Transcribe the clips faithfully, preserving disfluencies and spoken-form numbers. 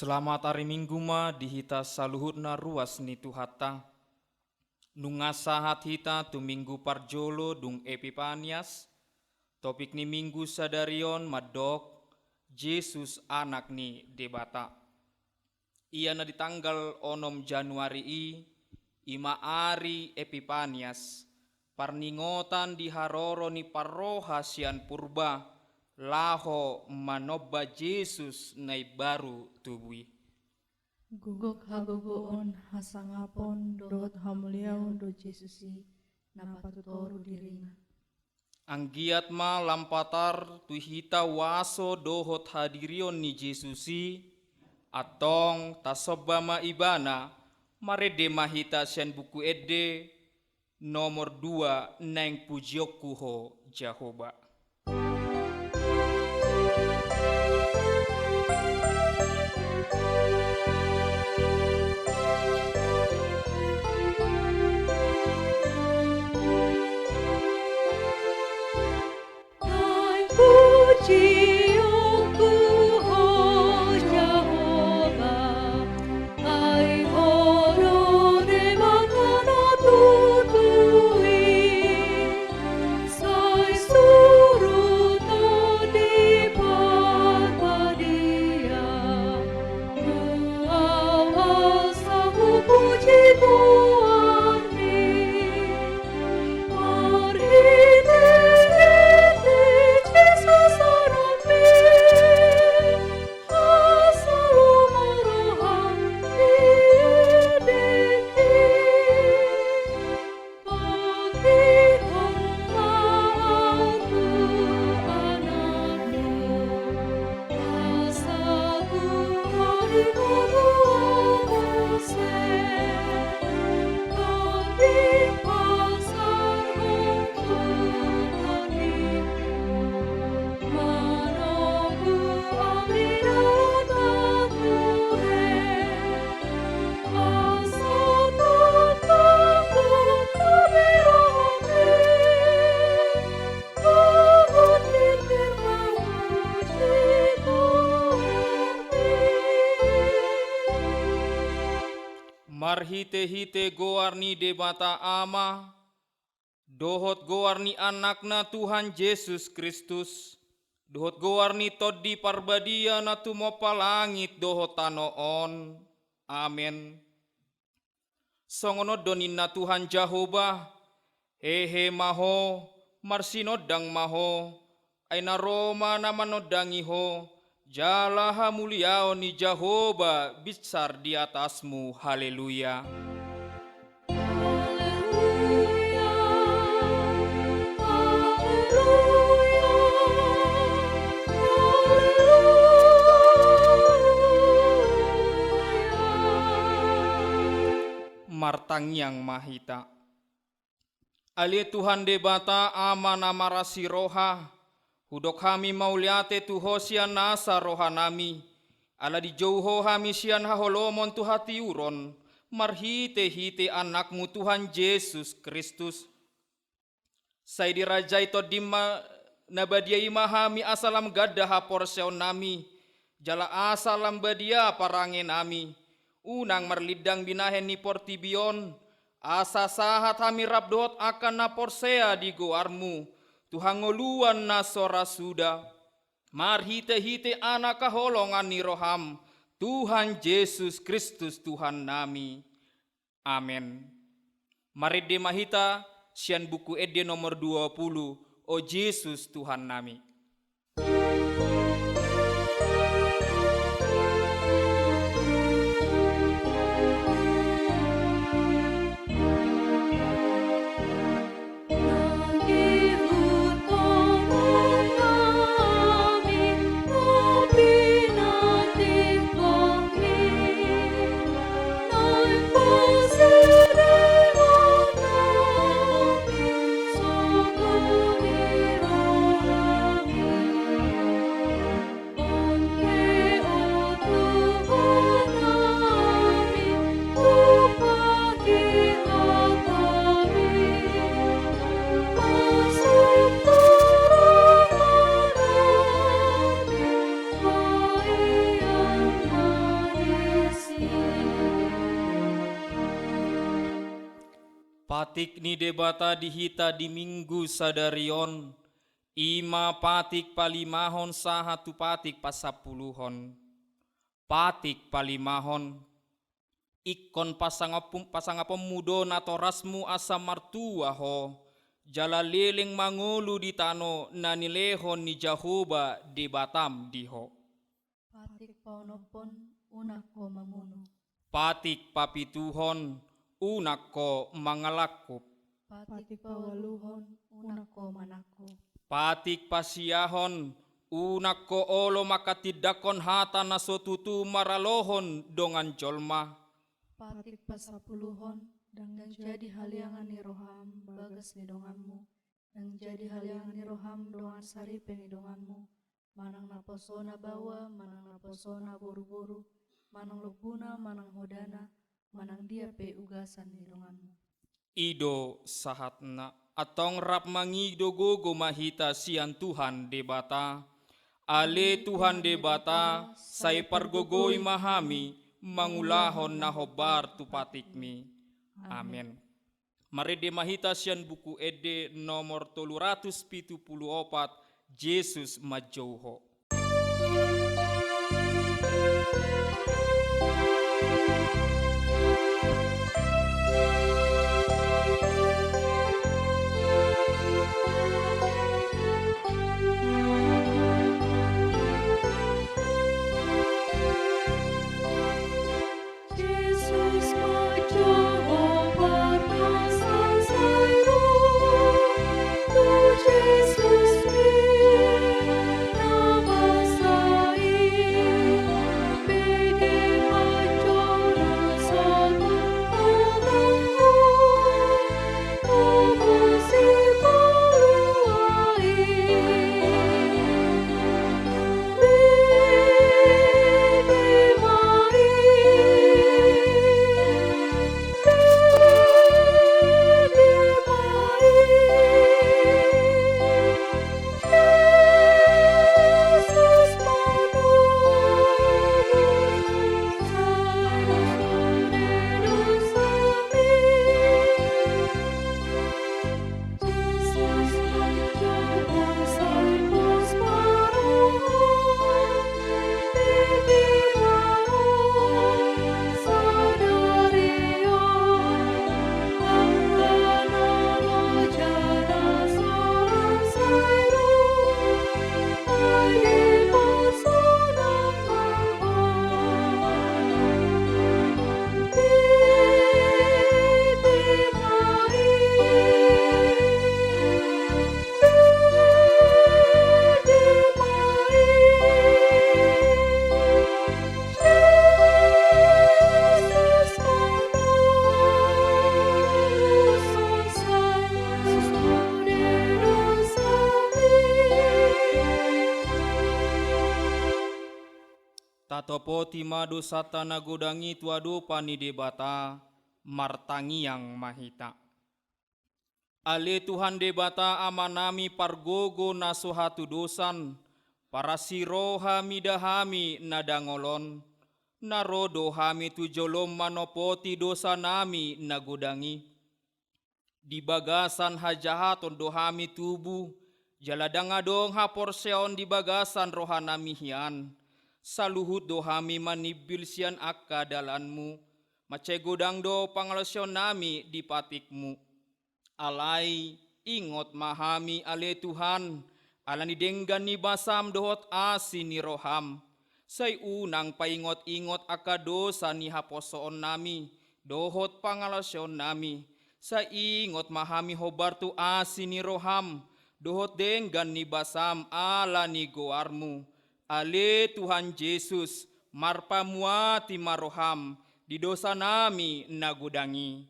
Selamat ari Minggu ma di hita saluhutna ruas ni Tuhanta. Nunga sahat hita tu Minggu parjolo dung Epipanias, topik ni Minggu sadari on mandok Jesus Anak ni Debata. Ia na di tanggal onom Januari i, i ma ari Epipanias, parningotan di haroro ni parroha sian purba, laho manomba Jesus na imbaru tubu i. Gok hagogoon, hasangapon dohot hamuliaon do Jesus i, na patutoru dirina. Anggiat ma lam patar tu hita uaso dohot hadirion ni Jesus i, antong tasomba ma Ibana, marende ma hita sian Buku Ende nomor dua, Naeng pujionku Ho Jahowa. Naeng pujionku Ho Jahowa, ai Ho do Debata na tutu i, sai suru Tondi Parbadia, tu au asa hupuji goarMi. Marhitehite Jesus anakMi, asa lomo rohaM di dengki. Pangihon ma au tu anakMu, asa tu ari na tua muse, Tondi pasarhon tu Tondingku, manombu ari na tua muse, asa tongtong tu rohaMi. Marhitehite goar ni Debata Ama, dohot goar ni Anakna Tuhan Jesus Kristus, dohot goar ni Tondi Parbadia na tumompa langit dohot tano on. Amen. Songon on do ninna Tuhan Jahowa, hehe ma ho, marsinondang ma ho, ai na ro ma na manondangi ho, jala hamuliaon ni Jahowa binsar di atasmu. Haleluya. Haleluya, haleluya, haleluya. Martangiang ma hita. Ale Tuhan Debata, Ama na marasi roha, hudok hami mauliate tu Ho sian nasa rohanami, ala dijou Ho hami sian haholomon tu hatiuron, marhitehite AnakMu Tuhan Jesus Kristus. Sai dirajai TondiM ma na badia i ma hami asa lam ganda haporseaonnami, jala asa lam badia parangenami, unang marlindang binahen ni portibi on, asa sahat hami rap dohot angka na porsea di goarMu, tu hangoluan na so ra suda, marhitehite Anak haholongan ni rohaM, Tuhan Jesus Kristus Tuhannami. Amen. Marende ma hita sian Buku Ende nomor dua puluh, O Jesus Tuhannami. Patik ni Debata di hita di Minggu sadari on, i ma patik palimahon sahat tu patik pasampuluhon. Patik palimahon, ingkon pasangapum-, pasangaponmu do natorasmu asa martua ho, jala leleng mangolu di tano na nilehon ni Jahowa Debatam di ho. Patik paonomhon, unang ho mamunu. Patik papituhon, unang ho mangalangkup. Patik paualuhon, unang ho manangkup. Patik pasiahon, unang ho olo manghatindanghon hata na so tutu maralohon dongan jolma. Patik pasampuluhon, ndang jadi haleangan ni roham bagas ni donganmu, ndang jadi haleangan ni roham dongan saripe ni donganmu, manang naposona baoa, manang naposona boruboru, manang lombuna, manang hodana, manang dia pe ugasan ni donganmu. I do sahatna. Antong rap mangido gogo ma hita sian Tuhan Debata. Ale Tuhan Debata, sai pargogoi ma hami mangulahon na hombar tu patikmi. Amen. Marende ma hita sian Buku Ende nomor tolu ratus pitu pulu opat, Jesus manjou ho. Tatopoti ma dosanta na godang i tu adopan ni Debata, martangiang ma hita. Ale Tuhan Debata Amanami pargogo na so hatudosan, parasi roha mida hami na dangol on, na ro do hami tu jolom manopoti dosanami na godang i. Di bagasan hajahaton do hami tubu, jala ndang adong haporseaon di bagasan rohanami hian. Saluhut do hami manimbil sian angka dalanmu, mansai godang do pangalaosionnami di patikmu. Alai, ingot ma hami ale Tuhan, ala ni denggan ni basam dohot asi ni roham. Sai unang paingot-ingot angka dosa ni haposoonnami, dohot pangalaosionnami. Sai ingot ma hami hombar tu asi ni roham, dohot denggan ni basam ala ni goarmu. Ale Tuhan Jesus, marpamuati ma roham, di dosanami na godang i.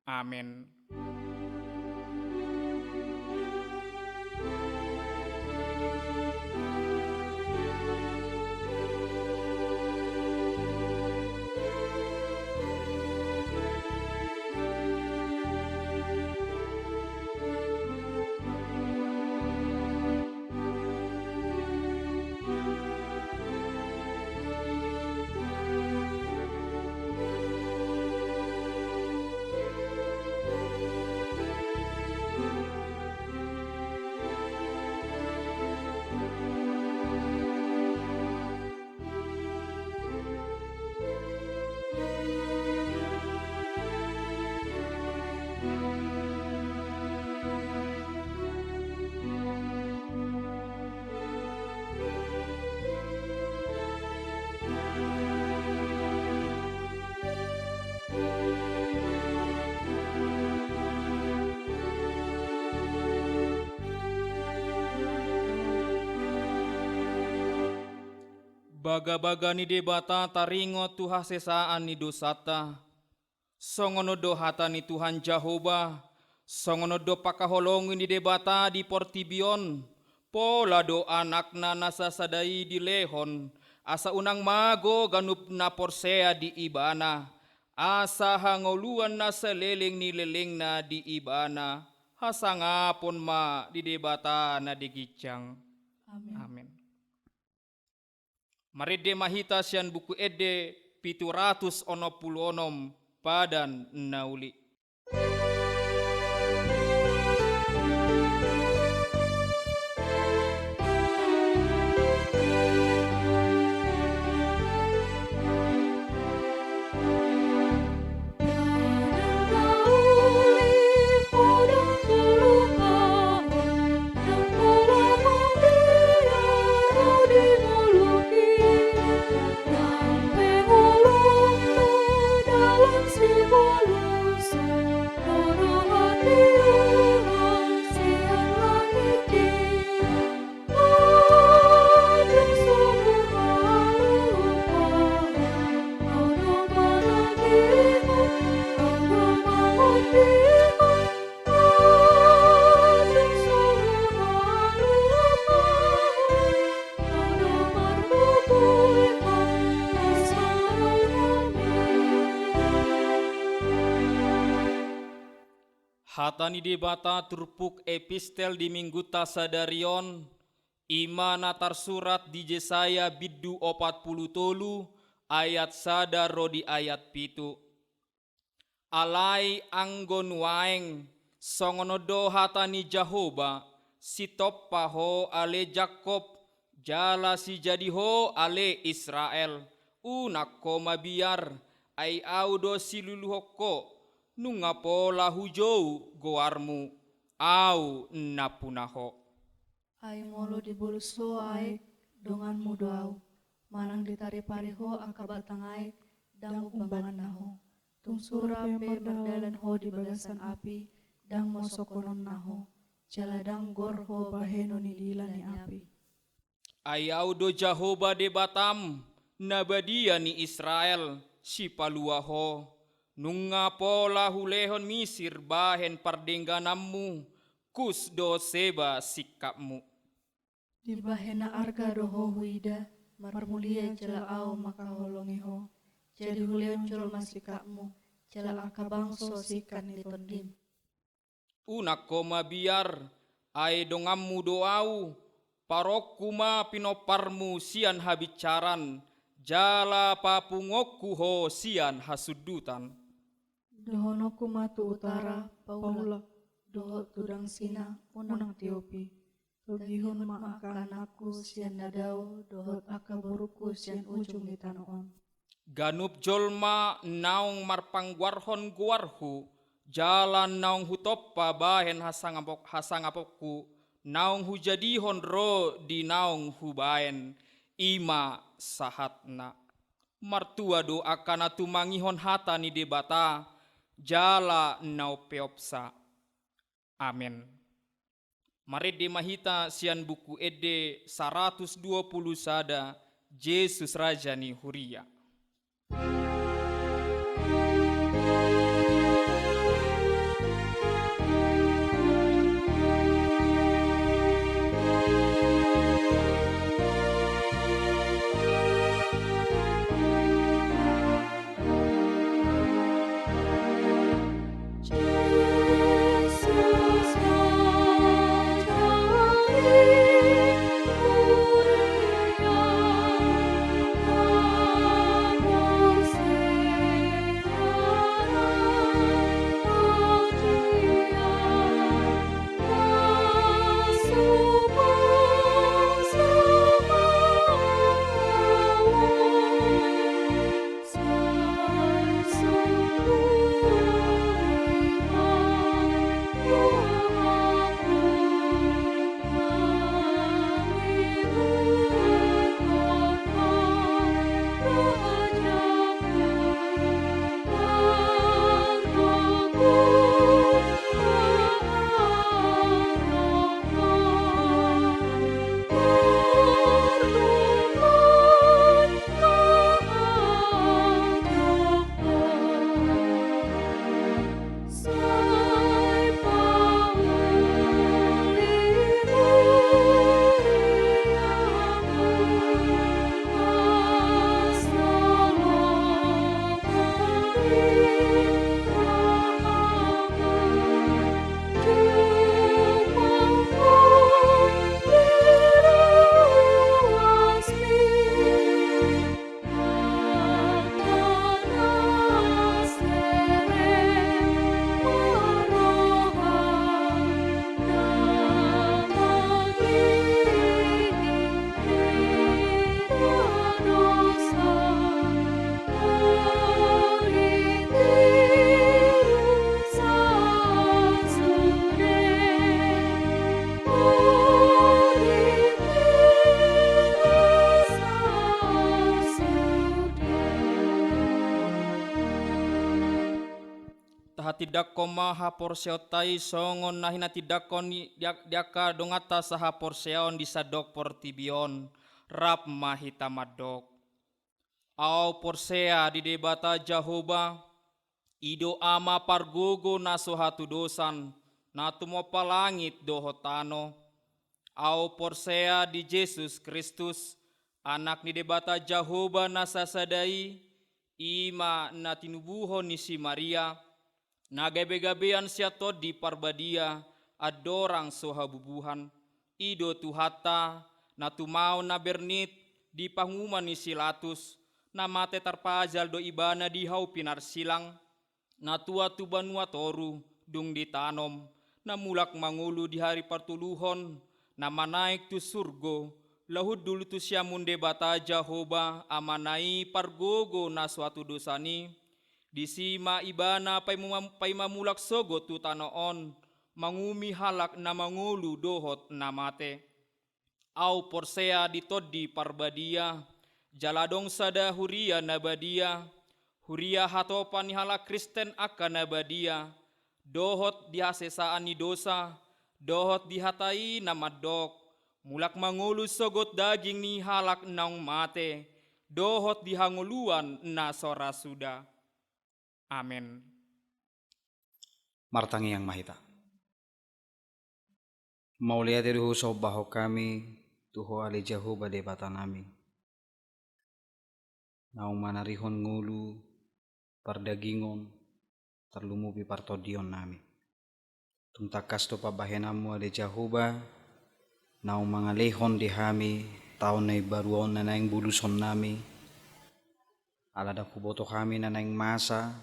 Amen. Bagabaga ni Debata taringot tu hasesaan ni dosanta. Songon on do hata ni Tuhan Jahowa, songon on do pangkaholongi ni Debata di portibi on, pola do Anakna na sasada i dilehon, asa unang mago ganup na porsea di Ibana, asa hangoluan na saleleng ni lelengna di Ibana. Hasangapon ma di Debata na di ginjang. Amen. Amen. Marende ma hita sian Buku Ende pitu ratus onom pulu onom, Padan na Uli. Hata ni Debata turpuk epistel di Minggunta sadari on, i ma na tarsurat di Jesaya bindu opat pulu tolu, ayat sada ro di ayat pitu. Alai anggo nuaeng, songon on do hata ni Jahowa: Sitompa ho ale Jakkob, jala sijadi ho ale Israel. Unang ho mabiar, ai Ahu do siluluhon ho, nunga pola hujou goarmu, Ahu nampuna ho. Ai molo dibolus ho aek, donganmu do Ahu. Manang ditaripari ho angka batang aek, ndang umbanganna ho. Tung sura pe mardalan ho di bagasan api, ndang mosokkononna ho, jala ndang gor ho bahenon ni dila ni api. Ai Ahu do Jahowa Debatam, na badia ni Israel, Sipalua ho. Nunga pola Hulehon Misir bahen pardenggananmu, Kus dohot Seba singkapmu. Dibahen na arga do ho huida, marmulia jala Ahu mangkaholongi ho. Jadi hulehon jolma singkapmu, jala angka bangso singkat ni tondim. Unang ho mabiar, ai donganmu do Ahu. Parokku ma pinomparmu sian habinsaran, jala papunguonku ho sian hasundutan. Dohononku ma tu utara: Paulak, dohot tu dangsina: Unang tiopi. Togihon ma angka anakku sian na dao, dohot angka borungku sian ujung ni tano on. Ganup jolma naung marpanggoarhon goarhu, jala naung Hutompa bahen hasangapok-, hasangaponku, naung Hujadihon ro di naung Hubahen, i ma sahatna. Martua do angka na tumangihon hata ni Debata, jala na umpeopsa. Amen. Marende ma hita sian Buku Ende saratus dua pulu sada, Jesus Raja ni Huria. Tindanghon ma haporseaonta i songon na hinatindangkon ni di, di angka donganta sahaporseaon di sandok portibi on. Rap ma hita mandok. Ahu porsea di Debata Jahowa, i do Ama pargogo na so hatudosan, na tumompa langit dohot tano. Ahu porsea di Jesus Kristus, Anak ni Debata Jahowa na sasada i, i ma na tinubuhon ni si Maria, na gabegabean sian Tondi Parbadia, andorang so habubuhan. I do Tuhanta, na tumaon na bernit di panguhuman ni si Latus, na mate tarpajal do Ibana di hau pinarsilang, na tuat tu banua toru, dung ditanom, na mulak mangolu di ari partoluhon, na manaek tu surgo, laho hundul tu siamun Debata Jahowa, Amana i pargogo na so hatudosan i. Disi ma Ibana paima, paima mulak sogot tu tano on, manguhumi halak na mangolu dohot na mate. Ahu porsea di Tondi Parbadia, jala adong sada huria na badia, huria hatopan ni halak Kristen angka na badia, dohot di hasesaan ni dosa, dohot di hata i na mandok, mulak mangolu sogot daging ni halak naung mate, dohot di hangoluan na so ra suda. Amen. Martangiang ma hita. Mauliate do husombahon hami tu Ho ale Jahowa Debatanami, naung manarihon ngolu pardagingon, tarlumobi partondionnami. Tung tangkas do pambahenanmu ale Jahowa, naung mangalehon di hami taon na imbaru on na naeng bulusonnami, ala ndang huboto hami na naeng masa,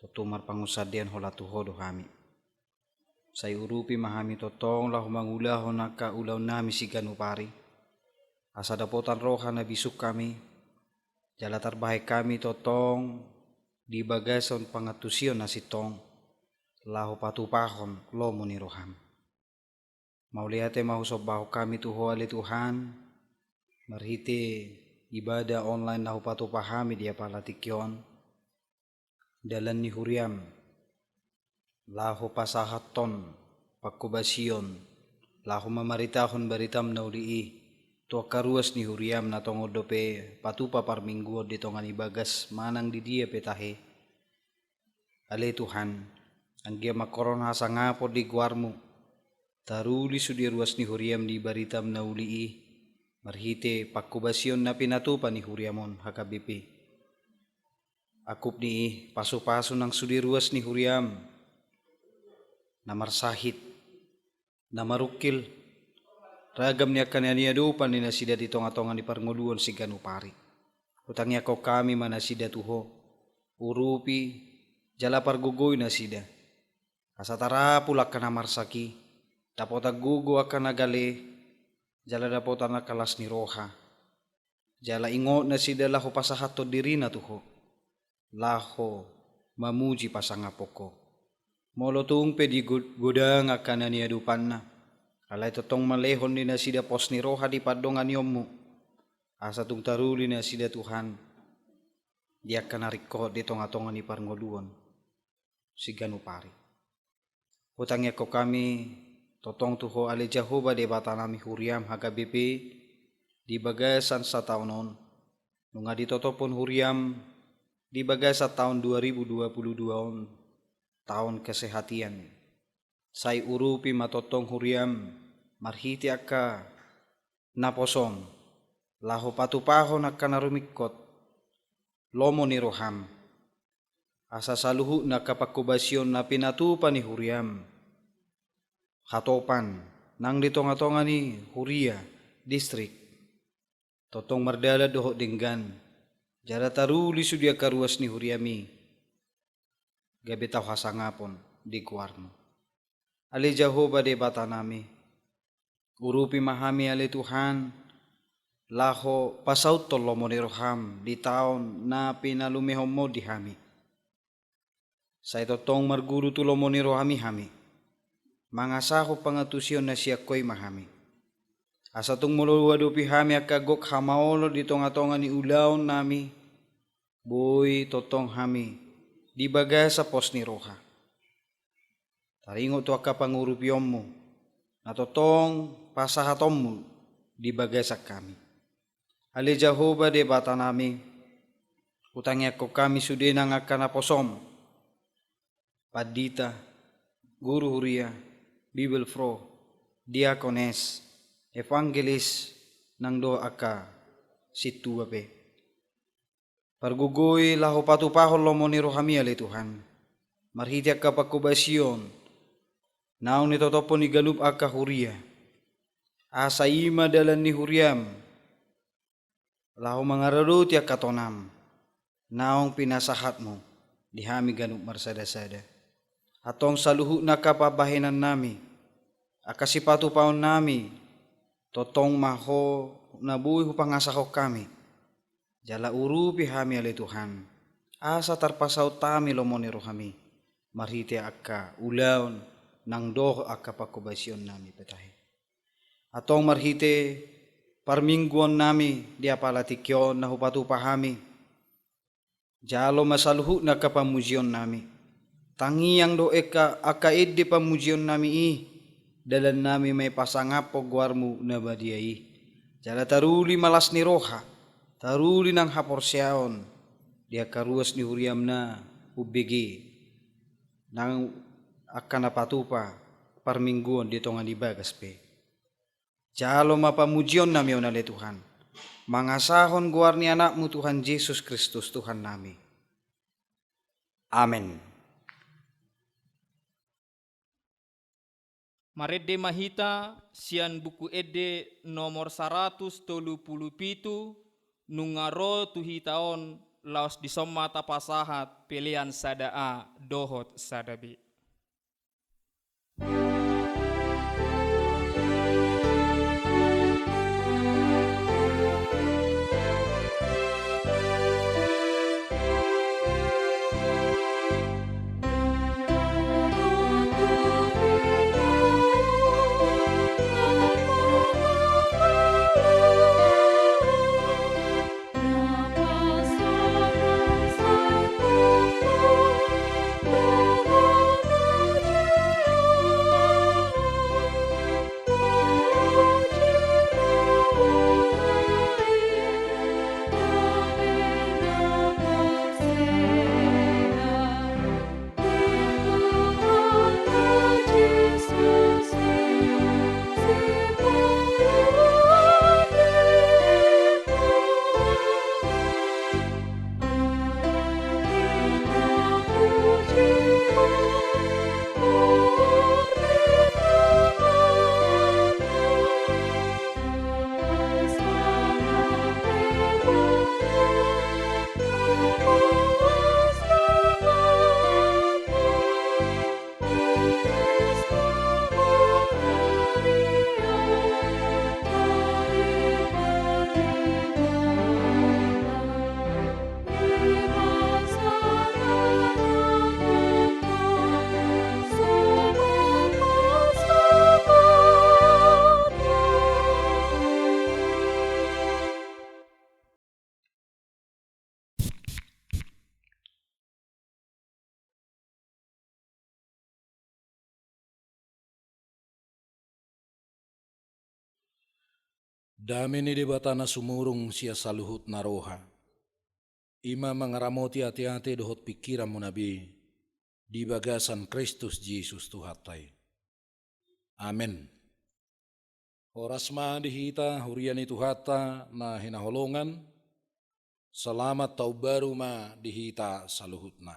tontu marpangunsandean holan tu Ho do hami. Sai urupi ma hami tongtong laho mangulahon angka ulaonnami siganup ari, asa dapotan roha na bisuk hami, jala tarbahen hami tongtong di bagasan pangantusion na sintong, laho patupahon lomo ni roham. Mauliate ma husombahon hami tu Ho ale Tuhan, marhite ibadah online na hupatupa hami di apala tingki on, dalan ni huriam, laho pasahathon panghobasion, laho mamaritahon baritam na uli i, tu angka ruas ni huriam na tongon dope patupa parmingguon di tonga ni bagas manang di dia pe tahe. Ale Tuhan, anggiat mangkorhon hasangapon di goarmu, taruli sude ruas ni huriam di baritam na uli i, marhite panghobasion na pinatupa ni huriam on H K B P. Angkup ni i, pasupasu nang sude ruas ni huriam, na marsahit, na marungkil, ragam ni angka na niadopan ni nasida di tongatonga ni parngoluon siganup ari. Hutangiangkon hami ma nasida tu Ho, urupi, jala pargogoi nasida. Asa tarapul angka na marsak i, dapotan gogo angka na gale, jala dapotan angka las ni roha. Jala ingot nasida laho pasahathon dirina tu Ho, laho mamuji pasangaphon Ho. Molo tung pe di go-, godang angka na niadopanna, alai tongtong malehon di nasida pos ni roha di pandonganionmu, asa tung taruli nasida Tuhan, di angka na ringkot di tongatonga ni parngoluon siganup ari. Hutangiangkon hami tongtong tu Ho ale Jahowa Debatanami huriam H K B P di bagasan sataon on, nunga ditotopon huriam di bagasan taon dua ribu dua puluh dua on, taon kesehatian. Sai urupi ma tongtong huriam marhite angka na pos on, laho patupahon angka na rumingkot lomo ni roham. Asa saluhutna angka panghobasion na pinatupa ni huriam hatopan nang di tongatonga ni huria, distrik, tongtong mardalan dohot denggan, jala taruli sude angka ruas ni huriami, gabe tau hasangapon di goarmu. Ale Jahowa Debatanami, urupi ma hami ale Tuhan, laho pasauthon lomo ni roham di taon na pinalumehonmu di hami. Sai tongtong marguru tu lomo ni rohami hami, mangasahon pangantusion na sian Ho i ma hami. Asa tung molo huadopi hami angka gok hamaolon di tongatonga ni ulaonnami, boi tongtong hami di bagasan pos ni roha. taringot tu angka pangurupionmu, na tongtong pasahatonmu di bagasan hami. Ale Jahowa Debatanami, hutangiangkon hami sude nang angka naposom, pandita, guru huria, bibelvrouw, diakones, evangelis, nang dohot angka sintua pe. Pargogoi laho patupahon lomo ni rohami ale Tuhan, marhite angka pangkobasion naung nitotophon di ganup angka huria. Asa i ma dalan ni huriam laho mangaradoti angka tonam naung pinasahatmu di hami ganup marsadasada. Antong saluhutna angka pambahenannami, angka sipatupaonnami, tongtong ma Ho na boi hupangasahon hami. Jala urupi hami ale Tuhan, asa tarpasaut hami lomo ni rohami marhite angka ulaon nang dohot angka pangkobasionnami pe tahe. Antong marhite parmingguonnami di apala tingki on na hupatupa hami, jalo ma saluhutna angka pamujionnami. Tangiang do angka, angka ende pamujionnami i, dalannami ma i pasangaphon goarmu na badia i. Jala taruli ma las ni roha, taruli nang haporseaon di angka ruas ni huriam na umbege, nang angka na patupa parmingguon di tonga ni bagas pe. Jalo ma pamujionnami on ale Tuhan, mangasahon goar ni Anakmu Tuhan Jesus Kristus Tuhannami. Amen. Marende ma hita sian Buku Ende nomor saratus tolu pulu pitu, nunga ro tu hita on, laos dison ma tapasahat pelean sada A dohot sada B. Dame ni Debata na sumurung sian saluhutna roha, i ma mangaramoti ateate dohot pingkiranmuna be di bagasan Kristus Jesus Tuhanta i. Amen. Horas ma di hita, huria ni Tuhanta na hinaholongan, selamat tahun baru ma di hita saluhutna.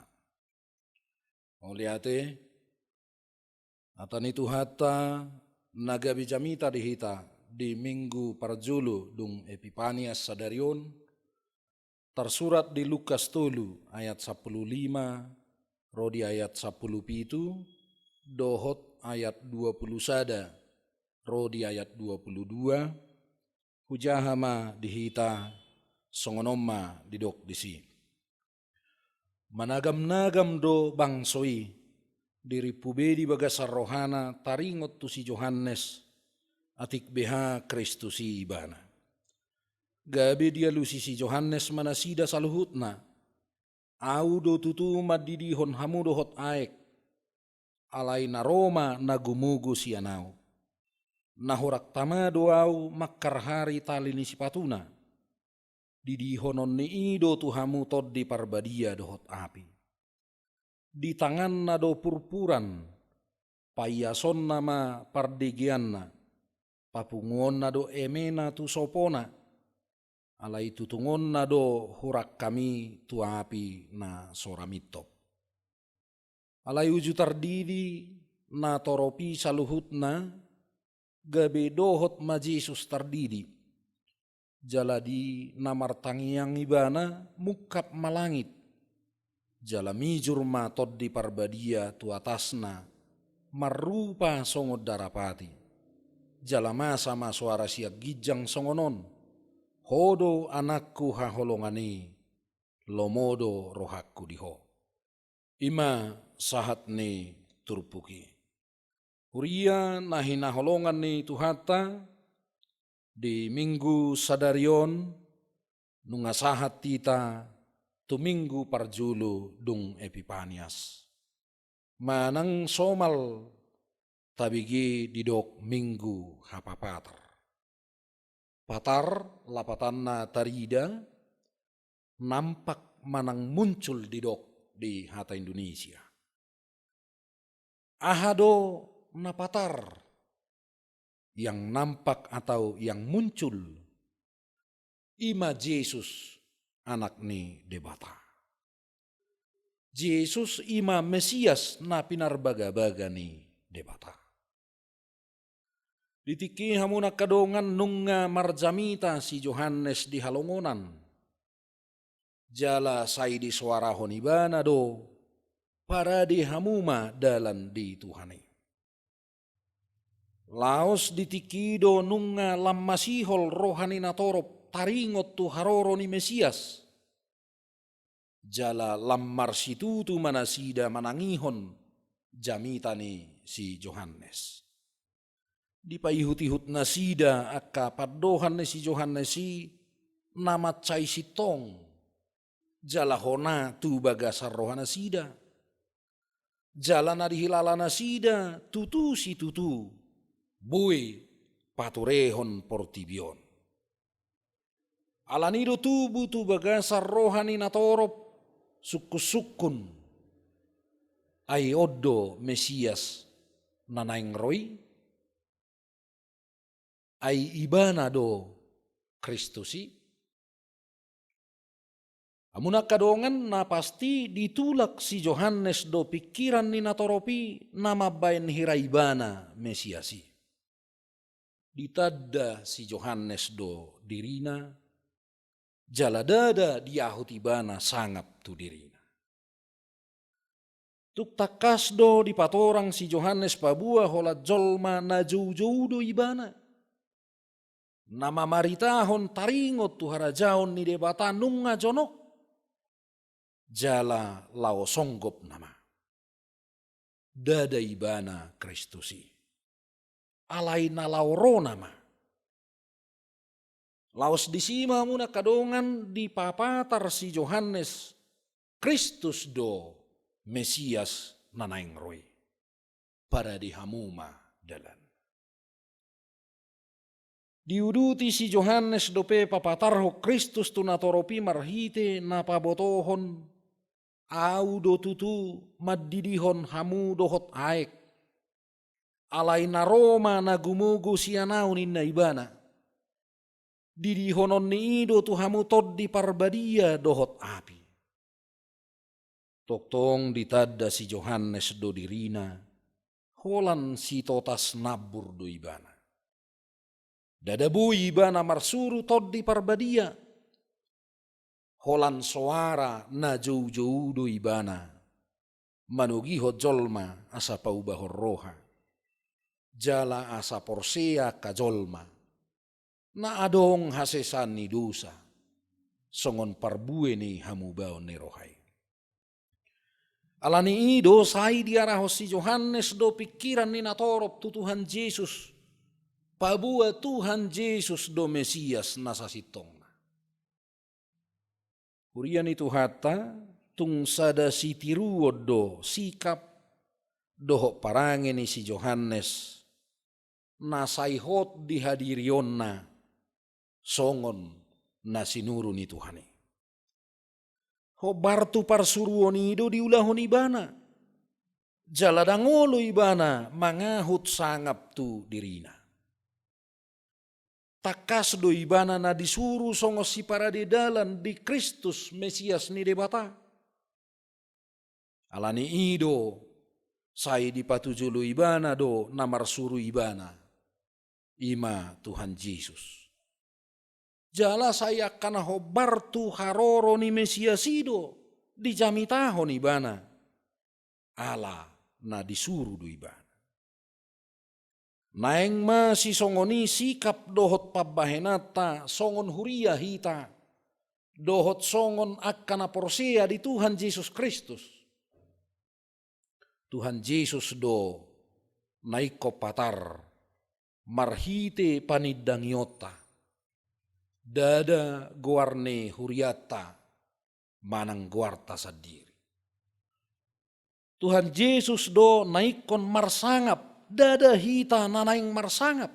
Mauliate, hata ni Tuhanta na gabe jamita di hita di Minggu parjolo dung Epipania sadari on, tarsurat di Lukas tolu ayat sampulu lima ro di ayat sampulu pitu, dohot ayat dua pulu sada ro di ayat dua pulu dua, hujaha ma di hita songon on ma didok disi. Managamnagam do bangso i, dirimpu be di bagasan rohana taringot tu si Johannes, atik beha Kristus i ibana. Gabe dialusi si Johannes ma nasida saluhutna, Ahu do tutu mandidihon hamu dohot aek. alai na ro ma na gumogo sian ahu. Na hurang tama do ahu mangkarhari tali ni sipatuna. Didihononni i do tu hamu Tondi Parbadia dohot api. Di tanganna do purpuran, paiasonna ma pardegeanna, papunguonna do emena tu sopona, alai tutungonna do hurang hami tu api na so ra mintop. Alai uju tardidi natorop i saluhutna, gabe dohot ma Jesus tardidi. Jala di na martangiang ibana mungkap ma langit. Jala mijur ma Tondi Parbadia tu atasna, marrupa songon darapati. Jala masa ma soara sian ginjang songon on: Ho do Anakku haholongan i, lomo do rohangku di ho. I ma sahat ni turpuk i. Huria na hinaholongan ni Tuhanta, di Minggu sadari on nunga sahat hita tu Minggu parjolo dung Epipanias. Manang somal tabege didok Minggu Hapapatar. Patar lapatanna tarida, nampak manang muncul didok di hata Indonesia. Aha do na patar, yang nampak atau yang muncul? I ma Jesus, Anak ni Debata. Jesus i ma Mesias na pinarbagabaga ni Debata. Di tingki i hamu na angka dongan nunga marjamita si Johannes di halongonan. Jala sai disoarahon ibana do: Parade hamu ma dalan di Tuhan i. Laos di tingki i do nunga lam masihol roha ni natorop taringot tu haroro ni Mesias. Jala lam marsitutu ma nasida manangihon jamita ni si Johannes. Dipaihutihut nasida angka pandohan ni si Johannes i na mansai sintong, jala hona tu bagasan roha nasida. Jala na dihilala nasida tutu situtu boi paturehon portibi on. Alani i do tubu tu bagasan roha ni natorop sungkunsungkun: Ai on do Mesias na naeng ro i? Ai ibana do Kristus i? Hamu na angka dongan, na pasti ditulak si Johannes do pingkiran ni natorop i na mambaen hira ibana Mesias i. Ditanda si Johannes do dirina, jala ndada diahut ibana sangap tu dirina. Tung tangkas do dipatorang si Johannes paboa holan jolma na joujou do ibana, na mamaritahon taringot tu harajaon ni Debata nunga jonok, jala laho songgop nama. Ndada ibana Kristus i, alai na laho ro nama. Laos disi ma hamu na angka dongan dipapatar si Johannes: Kristus do Mesias na naeng ro i. Parade hamu ma dalan. Diuduti si Johannes dope papatarhon Kristus tu natorop i marhite na pabotohon: Ahu do tutu mandidihon hamu dohot aek. Alai na ro ma na gumogo sian ahu, ninna ibana. Didihononni i do tu hamu Tondi Parbadia dohot api. Tongtong ditanda si Johannes do dirina, holan sitotas nambur do ibana. Ndada boi ibana marsuru Tondi Parbadia. Holan soara na joujou do ibana manogihon jolma asa paubahon roha, jala asa porsea angka jolma na adong hasesaan ni dosa, songon parbue ni hamubaon ni roha i. Alani i do sai diarahon si Johannes do pingkiran ni natorop tu Tuhan Jesus, paboa Tuhan Jesus do Mesias na sasintongna. Huria ni Tuhanta, tung sada sitiruon do sikap dohot parange ni si Johannes na sai hot di hadirionna songon na sinuru ni Tuhan i. Hombar tu parsuruon i do diulahon ibana, jala ndang olo ibana mangahut sangap tu dirina. Tangkas do ibana na disuru songon siparade dalan di Kristus Mesias ni Debata. Ala ni i do sai dipatujolo ibana do na marsuru ibana, i ma Tuhan Jesus. Jala sai angka na hombar tu haroro ni Mesias i do dijamitahon ibana, ala na disuru do ibana. Naeng ma sisongon i sikap dohot pambahenanta songon huria hita, dohot songon angka na porsea di Tuhan Jesus Kristus. Tuhan Jesus do na ingkon patar marhite panindangionta, ndada goar ni hurianta manang goarta sandiri. Tuhan Jesus do na ingkon marsangap, ndada hita na naeng marsangap.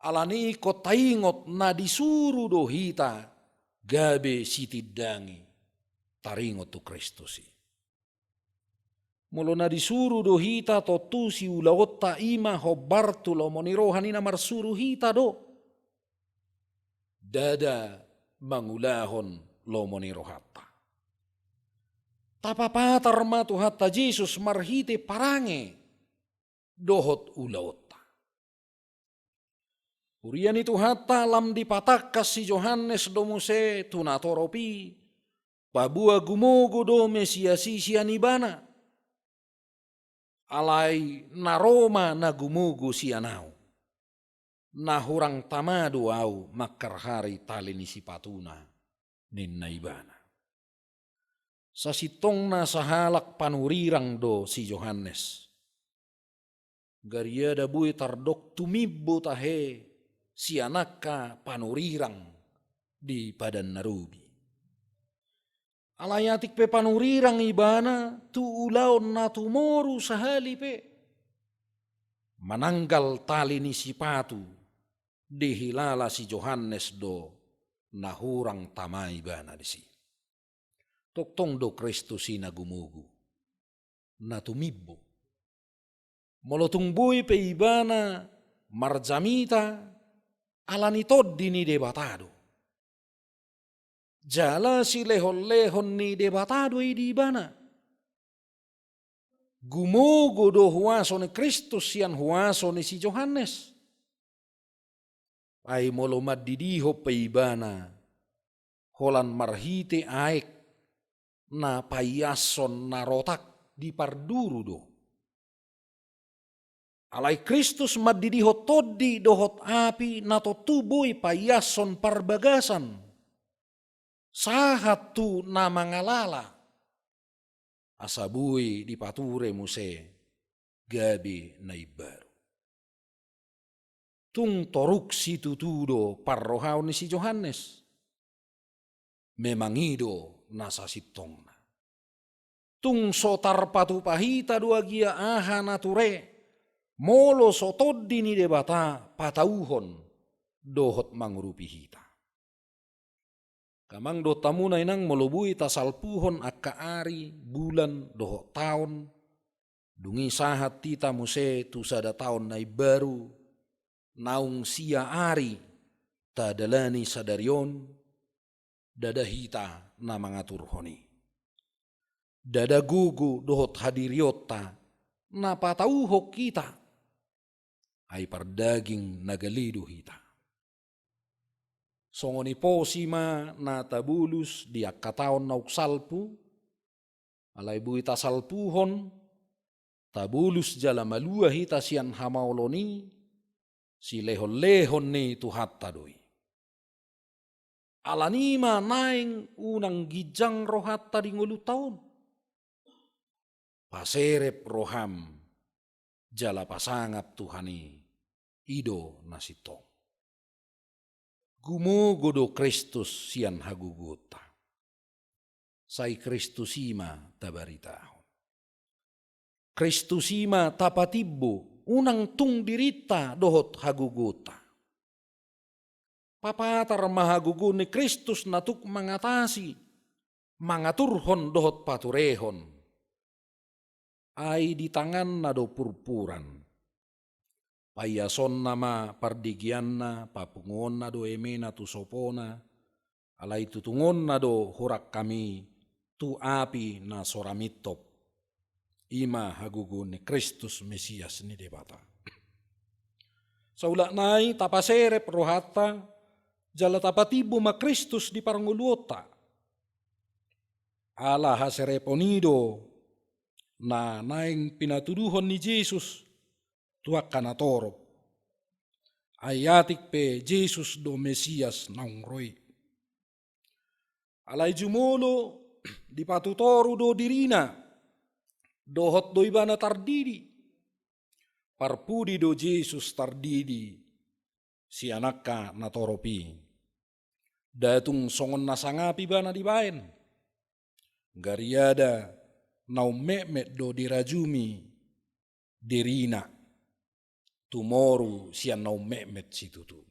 Ala ni i ingkon taingot na disuru do hita gabe sitindangi taringot tu Kristus i. Molo na disuru do hita, tontu siulaonta i ma hombar tu lomo ni roha ni na marsuru hita do, ndada mangulahon lomo ni rohanta. Tapapatar ma Tuhanta Jesus marhite parange dohot ulaonta. Huria ni Tuhanta, lam dipatangkas si Johannes do muse tu natorop i, paboa gumogo do Mesias i sian ibana. Alai na ro ma na gumogo sian ahu. Na hurang tama do ahu mangharhari tali ni sipatuna, ninna ibana. Sasintongna sahalak panurirang do si Johannes. Gariada boi tardok tumimbo tahe sian angka panurirang di Padan na Robi. Alai atik pe panurirang ibana tu ulaon na tumoru sahali pe, mananggal tali ni sipatu, dihilala si Johannes do na hurang tama ibana disi. Tongtong do Kristus i na gumogo, na tumimbo. Molo tung boi pe ibana marjamita, ala ni Tondi ni Debata do. Jala silehonlehon ni Debata do i di ibana. Gumogo do huaso ni Kristus sian huaso ni si Johannes. Ai molo mandidihon pe ibana holan marhite aek na paiashon na rotak di parduru do. Alai Kristus mandidihon tondi dohot api na tontu boi paiashon parbagasan, sahat tu na mangalala, asa boi dipature muse gabe na imbaru. Tung toruk situtu do parrohaon ni si Johannes. Memang i do na sasintongna. Tung so tarpatupa hita do agia aha na ture, molo so Tondi ni Debata patauhon dohot mangurupi hita. Amang dohot hamu na inang, molo boi tasalpuhon angka ari, bulan dohot taon, dung i sahat hita muse tu sada taon na imbaru, naung sia ari tadalani sadari on, ndada hita na mangaturhon i. Ndada gogo dohot hadirionta na patauhon hita, ai pardaging na gale do hita. Songon i posi ma na tabolus di angka taon naung salpu, alai boi tasalpuhon, tabolus jala malua hita sian hamaolon i, silehonlehon ni Tuhanta do i. Ala ni i ma naeng unang ginjang rohanta di ngolunta on. Paserep roham jala pasangap Tuhan i, i do na sintong. Gumogo do Kristus sian hagogoonta. Sai Kristus i ma tabaritahon. Kristus i ma tapatimbo, unang tung dirinta dohot hagogoonta. Papatar ma hagogoon ni Kristus na tuk mangatasi, mangaturhon dohot paturehon. Ai di tanganna do purpuran. Paiasonna ma pardigeanna, papunguonna do emena tu sopona, alai tutungonna do hurangkami tu api na so ra mintop. I ma hagogoon ni Kristus Mesias ni Debata. Saulak nai tapaserep rohanta, jala tapatimbo ma Kristus di parngoluonta. Ala haserepon i do na naeng pinatuduhon ni Jesus tu angka na torop. Ai atik pe Jesus do Mesias naung ro i. Alai jumolo dipatutoru do dirina, dohot do ibana tardidi. Parpudi do Jesus tardidi sian angka na torop i. Nda tung songon na sangap ibana dibaen. Gariada naung metmet do dirajumi dirina, tumoru sian naung metmet situtu.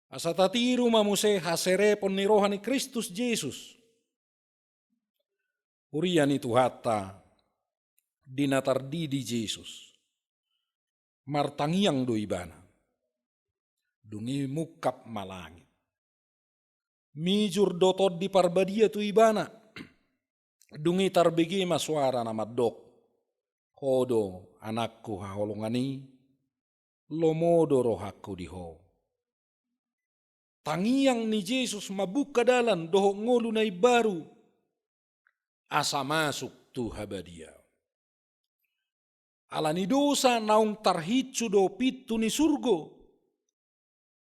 Asa tatiru ma muse haserepon ni roha ni Kristus Jesus. Huria ni Tuhanta, di na tardidi Jesus, martangiang do ibana. Dung i mungkap ma langit. Mijur do Tondi Parbadia tu ibana. Dung i tarbege ma soara na mandok: Ho do Anakku haholongan i, lomo do rohangku di Ho. Tangiang ni Jesus mambuka dalan dohot ngolu na imbaru, asa masuk tu habadia. Ala ni dosa naung tarhinsu do pintu ni surgo,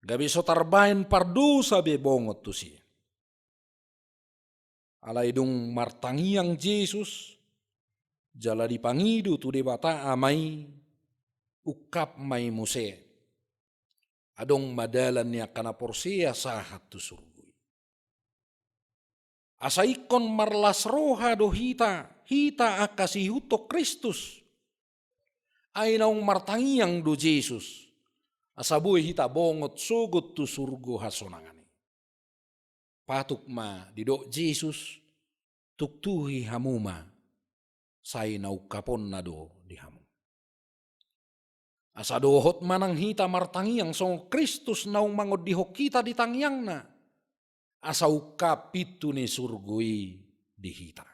gabe so tarbaen pardosa be bongot tusi. Alai dung martangiang Jesus, jala dipangido tu Debata Ama i, ungkap ma i muse. Adong ma dalan ni angka na porsea sahat tu surgo i. Asa ingkon marlas roha do hita, hita angka siihuthon Kristus. Ai naung martangiang do Jesus, asa boi hita bongot sogot tu surgo hasonangan i. Patut ma didok Jesus, tuktuhi hamu ma, sai na ungkaponna do di hamu. Asa dohot ma nang hita martangiang songon Kristus naung mangondihon hita di tangiangna, asa ungkap pintu ni surgo i di hita.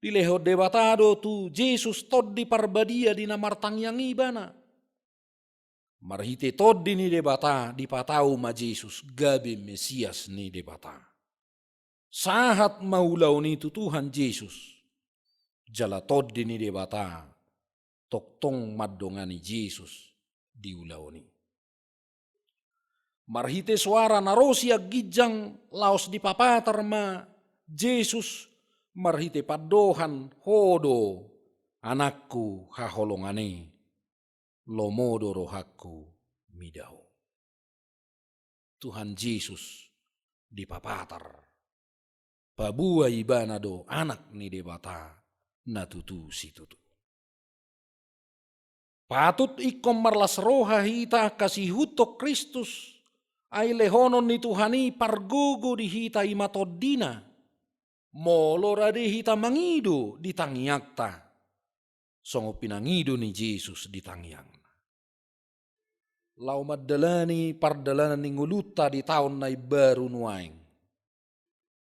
Dilehon Debata do tu Jesus Tondi Parbadia di na martangiang i ibana. Marhite Tondi ni Debata dipatau ma Jesus gabe Mesias ni Debata. Sahat ma ulaon i tu Tuhan Jesus. Jala Tondi ni Debata tongtong mandongani Jesus di ulaon i. Marhite soara na ro sian ginjang laos dipapatar ma Jesus marhite pandohan: Ho do Anakku haholongan i, lomo do rohangku mida Ho. Tuhan Jesus dipapatar, paboa ibana do Anak ni Debata na tutu situtu. Patut ingkon marlas roha hita angka siihuthon Kristus, ai lehonon ni Tuhan i pargogo di hita, i ma tondina. Molo rade hita mangido di tangiangta, songon pinangido ni Jesus di tangiangna. Laho mandalani pardalanan ni ngolunta di taon na imbaru nuaeng.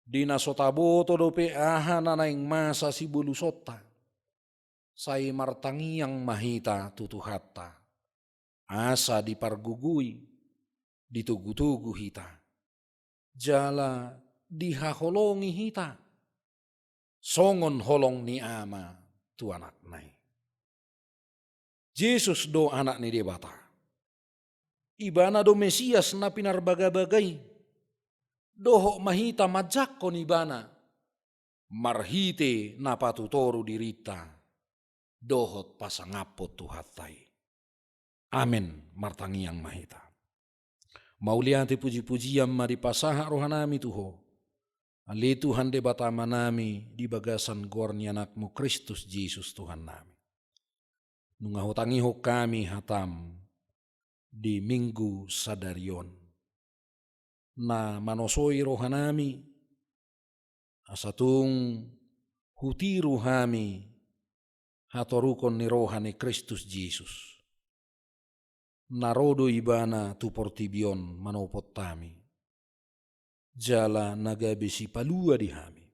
Di na so taboto dope aha na naeng masa sibolusonta, sai martangiang ma hita tu Tuhanta, asa dipargogoi, ditogutogu hita, jala dihaholongi hita, songon holong ni ama tu anakna i. Jesus do Anak ni Debata. Ibana do Mesias na pinarbagabaga i. Dohot ma hita manjangkon ibana marhite na patutoru dirinta dohot pasangaphon Tuhanta i. Amen. Martangiang ma hita. Mauliate pujipujian ma dipasahat rohanami tu Ho, Ale Tuhan Debata Amanami, di bagasan goar ni Anakmu Kristus Jesus Tuhannami, nunga hutangihon hami hatam di Minggu sadari on, na manosoi rohanami, asa tung hutiru hami hatorukon ni roha ni Kristus Jesus. Na ro do Ibana tu portibi on manopot hami, jala na gabe sipalua di hami.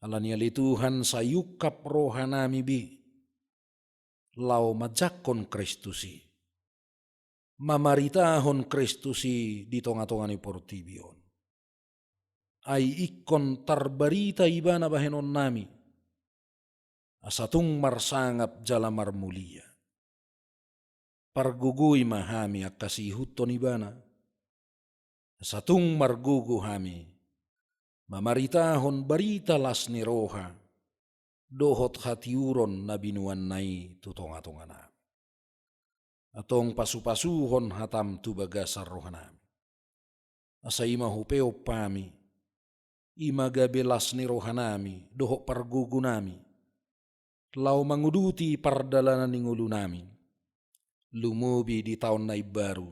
Alani i ale Tuhan, sai ungkap rohanami be, laho manjangkon Kristus i, mamaritahon Kristus i di tonga-tonga ni portibi on. Ai ingkon tarbarita Ibana bahenonnami, asa tung marsangap jala marmulia. Pargogoi ma hami angka siihuthon Ibana, asa tung margogo hami mamaritahon barita las ni roha dohot hatiuron na binoanna i tu tonga-tonganami. Antong pasupasuhon hatam tu bagasan rohanami, asa i ma hupeop hami, i ma gabe las ni rohanami dohot pargogonami, laho manguduti pardalanan ni ngolunami, lumobi di taon na imbaru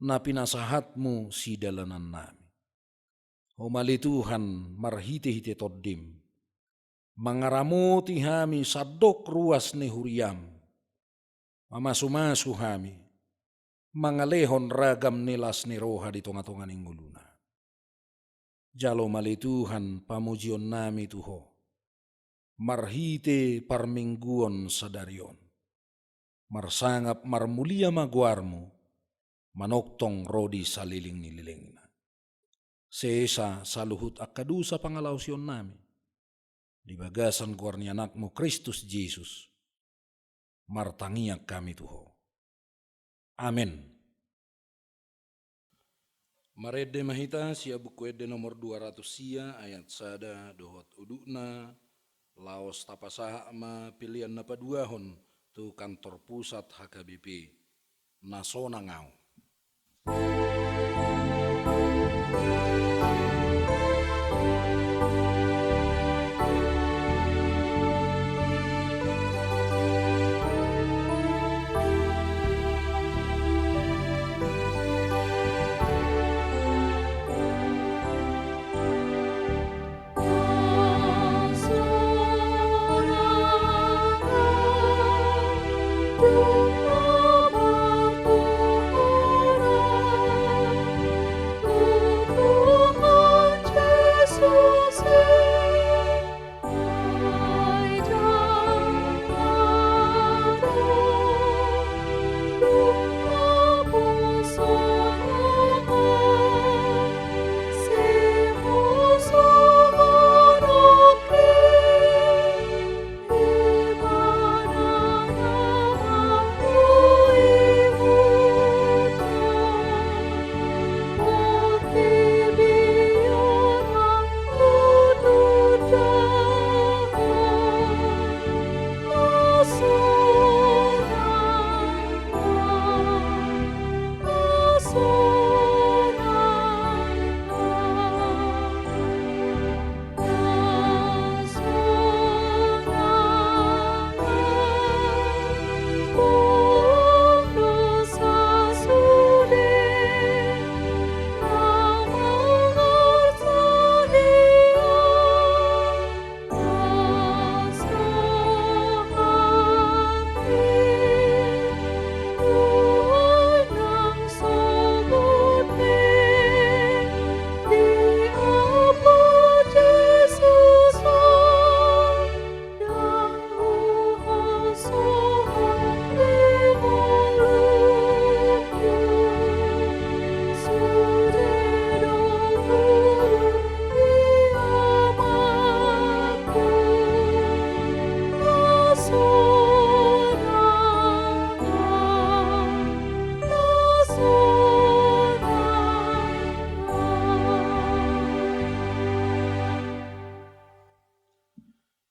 na pinasahatmu sidalanannami. Ho ma ale Tuhan, marhite-hite Tondim, mangaramoti hami sandok ruas ni huriam, mamasumasu hami, mangalehon ragam ni las ni roha di tonga-tonga ni ngoluna. Jalo ma ale Tuhan pamujionnami tu Ho, marhite parmingguon sadari on. Marsangap marmulia ma goarmu, manongtong ro di saleleng ni lelengna. Sesa saluhut angka dosa pangalaosionnami, di bagasan goar ni Anakmu Kristus Jesus, martangiang hami tu Ho. Amen. Marende ma hita sian Buku Ende nomor dua ratus sia, ayat sada dohot udutna, laos tapasahat ma pelean na paduahon tu kantor pusat H K B P. Na sonang ahu.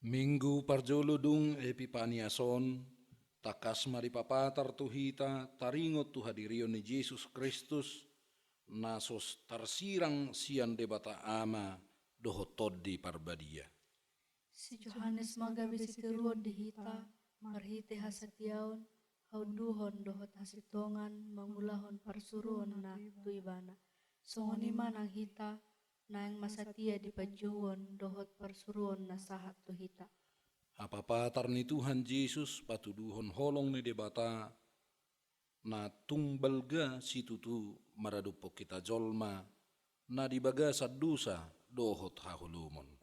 Minggu parjolo dung Epipanias on, tangkas ma dipapatar tu hita taringot tu hadirion ni Jesus Kristus, na so tarsirang sian Debata Ama dohot Tondi Parbadia. Si Johannes ma gabe sitiruon di hita, marhite hasatiaon, haunduhon dohot hasintongan mangulahon parsuruonna tu ibana. Songon i ma nang hita, naeng ma satia di panjouon dohot parsuruon na sahat tu hita. Hapapatar ni Tuhan Jesus patuduhon holong ni Debata, na tung balga situtu maradophon hita jolma, na di bagasan dosa dohot haholomon.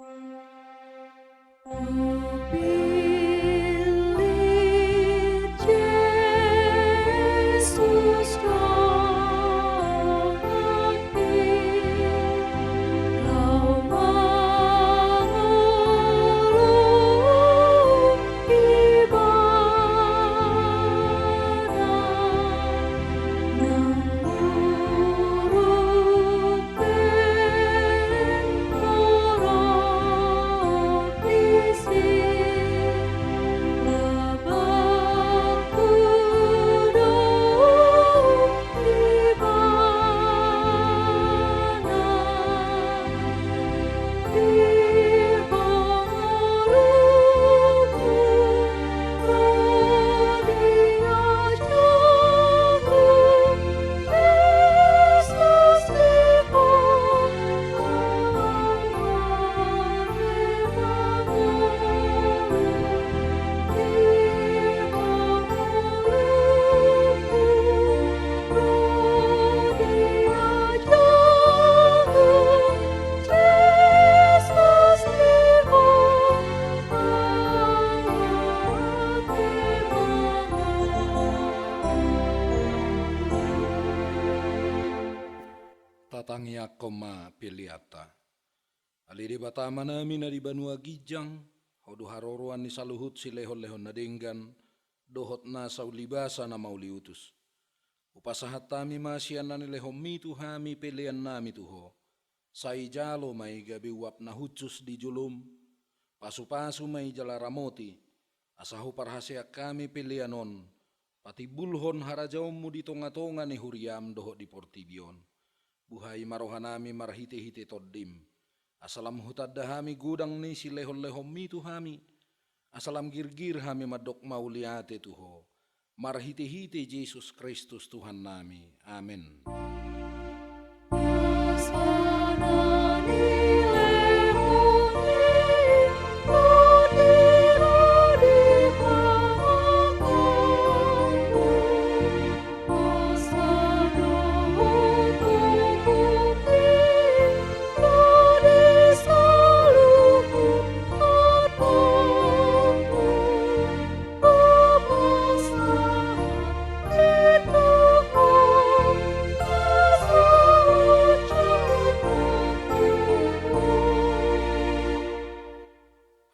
Tatangiangkon ma peleanta. Ale Debata Amanami na di banua ginjang, Ho do haroroan ni saluhut silehonlehon na denggan dohot nasa ulibasa na mauliutus. Hupasahat hami ma sian na nilehonMi tu hami peleannami tu Ho. Sai jalo ma i gabe uap na hushus di joloM. Pasupasu ma i jala ramoti, asa huparhaseang hami pelean on patimbulhon harajaonMu di tongatonga ni huriaM dohot di portibi on. Buhai ma rohanami marhitehite TondiM, asa lam hutanda hami godang ni silehonlehonMi tu hami, asa lam girgir hami mandok mauliate tu Ho, marhitehite Jesus Kristus Tuhannami. Amen.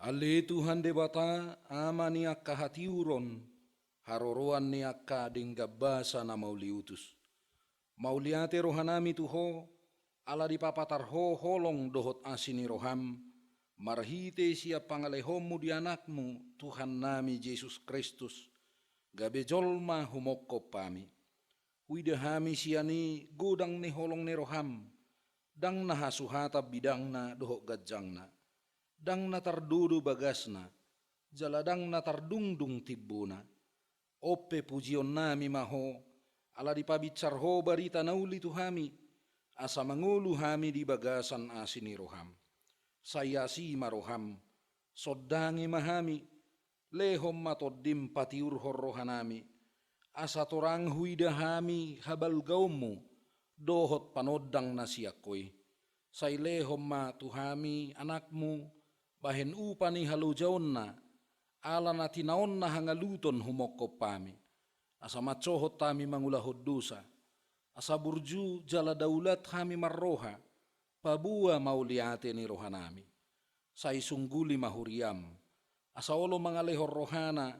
Ale Tuhan Debata, Ama ni angka hatiuron, haroroan ni angka denggan basa na mauliutus. Mauliate rohanami tu Ho, ala dipapatar Ho holong dohot asi ni rohaM, marhite sian pangalehonMu di AnakMu, Tuhannami Jesus Kristus, gabe jolma humongkop hami. Huida hami sian i godang ni holong ni rohaM, ndang na hasuhatan bidangna dohot ganjangna, ndang na tardodo bagasna, jala ndang na tardungdung timbona. On pe pujionnami ma Ho, ala dipabinsar Ho barita na uli tu hami, asa mangolu hami di bagasan asi ni rohaM. Sai asi ma rohaM, sondangi ma hami, lehon ma TondiM patiurhon rohanami, asa torang huida hami habalgaonMu dohot panondang na sian Ho i. Sai lehon ma tu hami AnakMu, bahen upa ni halojaonna, ala na tinaonna hangaluton humongkop hami, asa mansohot hami mangulahon dosa, asa burju jala daulat hami marroha, paboa mauliate ni rohanami. Sai sungguli ma huriaM, asa olo mangalehon rohana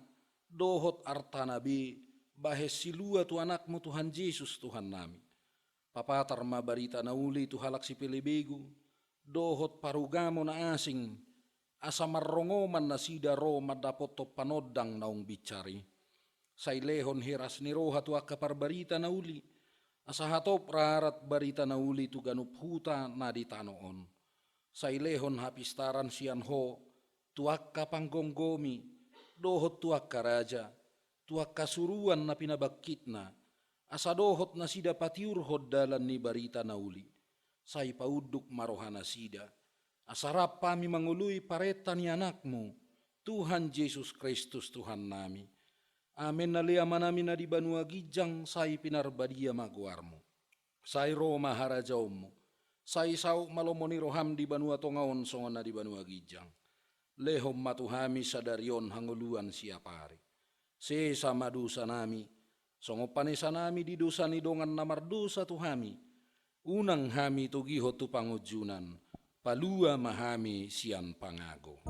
dohot artana be bahen silua tu AnakMu Tuhan Jesus Tuhannami. Papatar ma barita na uli tu halak sipelebegu, dohot parugamo na asing, asa marrongoman nasida ro mandapothon panondang naung binsar i. Sai lehon heras ni roha tu angka parbarita na uli, asa hatop rarat barita na uli tu ganup huta na di tano on. Sai lehon hapistaran sian Ho tu angka panggomgomi dohot tu angka raja, tu angka suruan na pinabangkitna, asa dohot nasida patiurhon dalan ni barita na uli. Sai paunduk ma rohanasida, asa rap hami mangoloi parenta ni Anakmu, Tuhan Jesus Kristus Tuhannami. Amen. Ale Amanami na di banua ginjang, sai pinarbadia ma goarmu. Sai ro ma harajaonmu. Sai saut ma lomo ni roham di banua tonga on songon na di banua ginjang. Lehon ma tu hami sadari on hangoluan siapari. Sesa ma dosanami, songon panesanami di dosa ni dongan na mardosa tu hami. Unang hami togihon tu pangunjunan, palua ma hami sian pangago.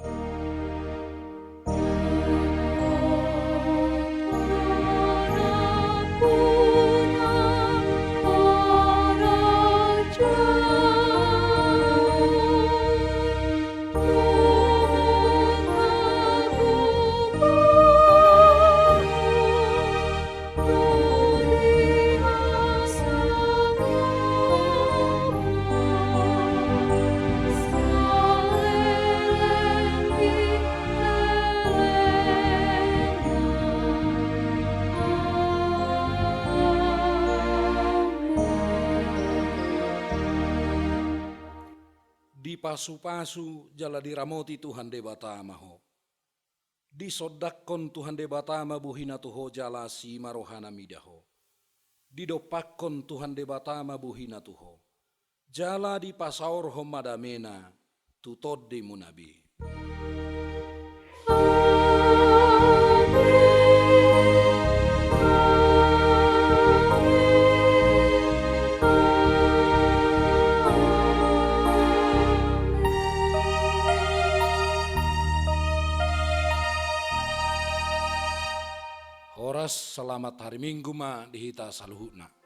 Dipasupasu jala diramoti Tuhan Debata ma ho. Disondangkon Tuhan Debata ma bohina tu ho jala asi ma rohana mida ho. Didompakkon Tuhan Debata ma bohina tu ho. Jala dipasaorhon ma damena tu tondimuna be. Horas, selamat hari Minggu ma di hita saluhutna.